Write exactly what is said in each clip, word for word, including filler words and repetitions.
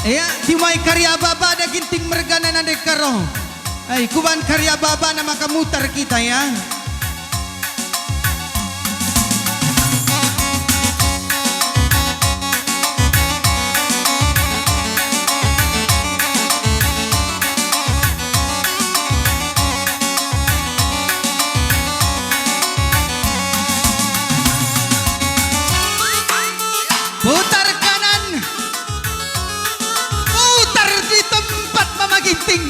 Ya, timai karya baba da Ginting mergana nande karo. Ai, kuban karya baba na maka mutar kita, ya. Putar kanan, putar di tempat Mama Ginting.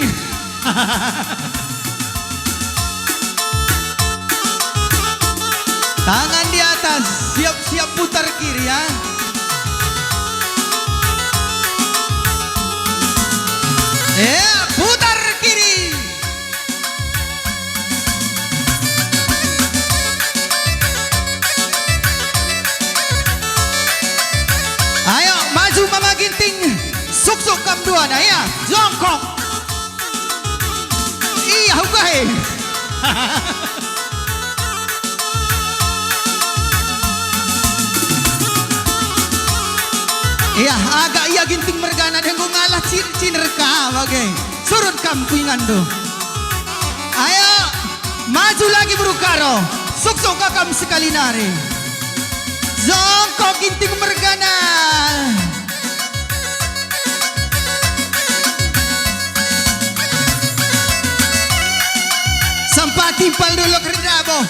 Tangan di atas, siap-siap putar kiri, ya. Eh, putar kiri. Ayo, maju Mama Ginting. Suksuk kam dua, dah, ya. Jongkok. Iya, uga, he. Iya, agak ia Ginting mergana deh, enggo ngalah cin-, ciner ka bage. Surut kam ku inganndu. Ayo, maju lagi beru Karo. Suksuk ka kam sekali nari. Jongkok Ginting mergana. Sempat timpal dulu kerja, boh.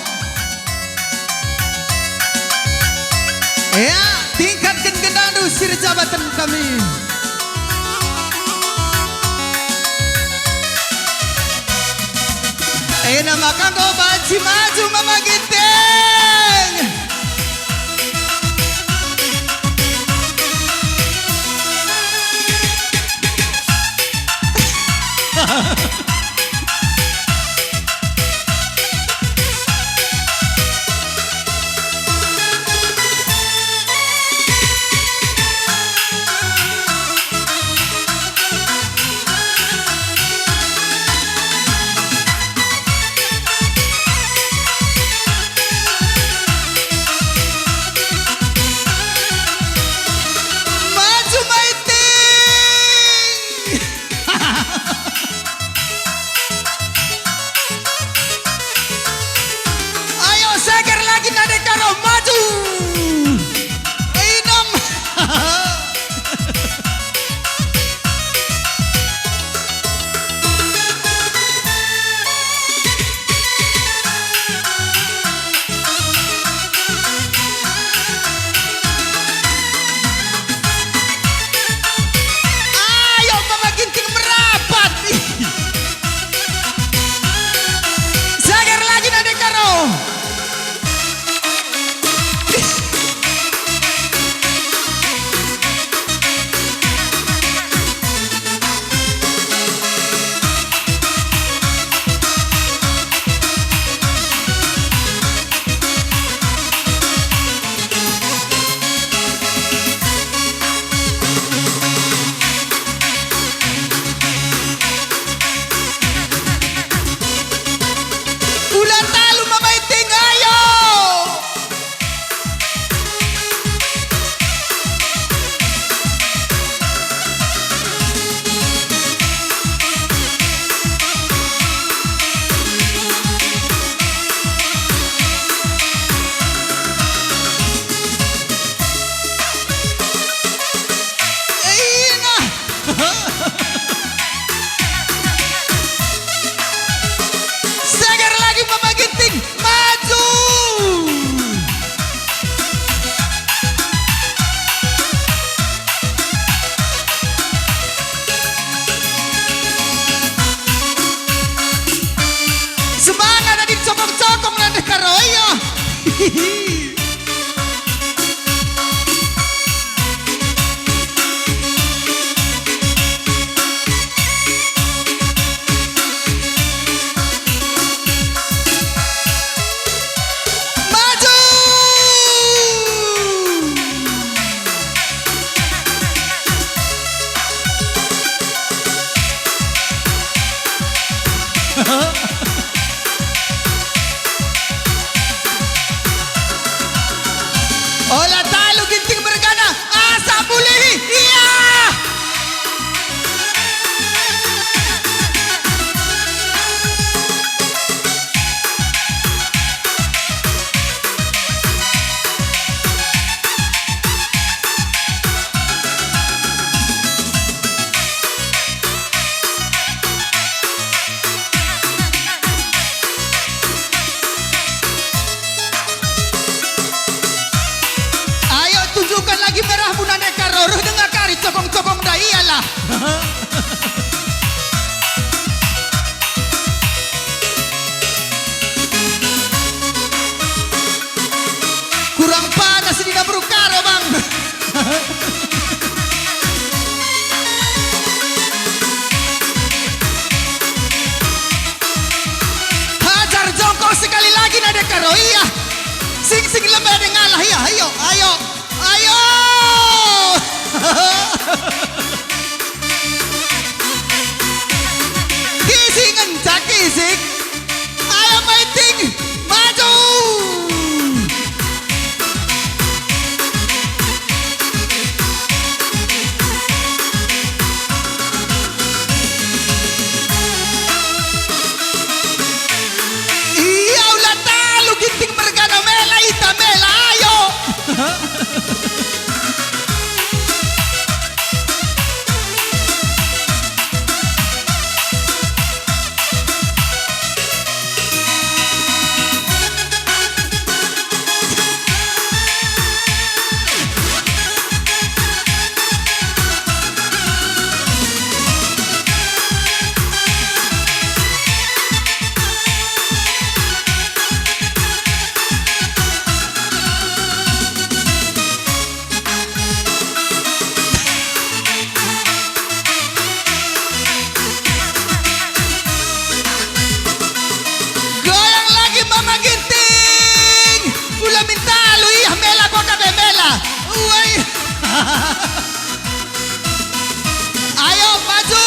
Ya, tingkatken gendandu si erjabaten kami. Ena maka enggo banci maju Mama Ginting. Maju, Maiting! Ayo, seger lagi, nande karo, maju! Inem! Ayo, Mama Ginting merapat. Seger lagi, nande karo. Ulang talu, Mama Iting, ayo! Seger lagi, Mama Ginting, maju! Semangat, adit, sokong-sokong, nande karo, iya. Maju! Ayo, maju!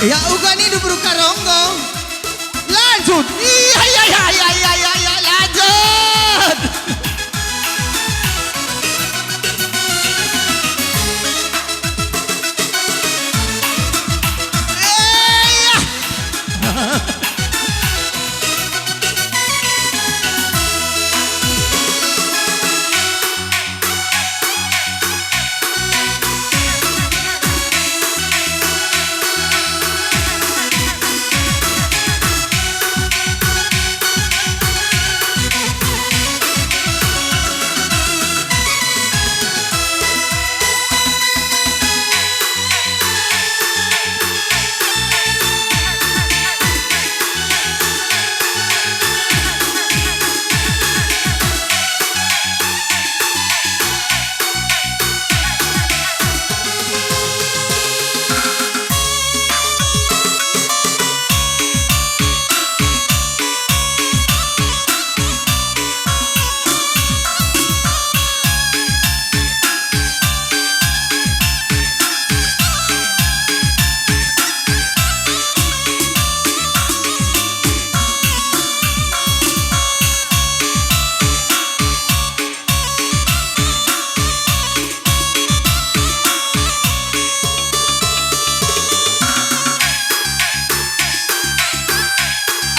Ya, uga nindu beru Karo enggo. Lanjut. Iya, iya, iya, lanjut. Iya.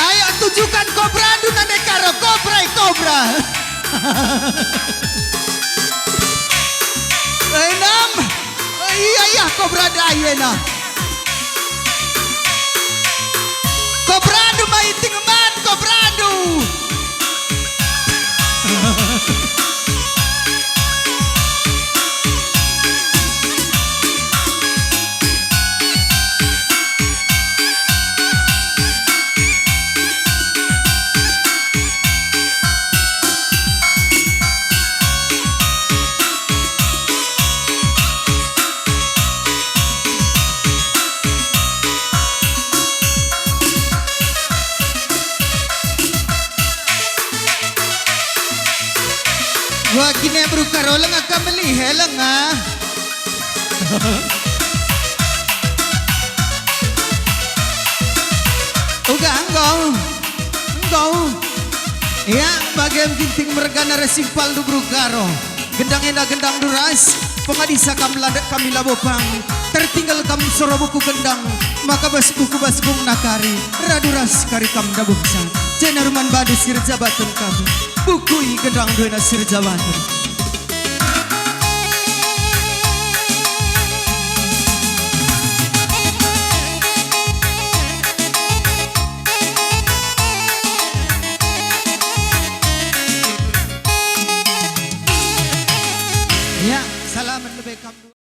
Ayo tunjukkan kobrandu nande Karo, kobra, kobra. Enam. Iya, iya, kobra ndai ena. Kobrandu mai Tingman, kobrandu. Wah, kine beru Karo lenga ka melihe lenga. Uga enggo, enggo. Ya, bage Ginting mergana ras simpalndu beru Karo. Gendang enda gendangndu ras, pengadisa kam landet kami labo pang. Tertinggal kam soro buku gendang, maka bas buku bas gungna kari, radu ras kari kam ndabuhsa. Jenda ruman bandu si erjabaten kami, bukui gendangndu enda si erjabaten.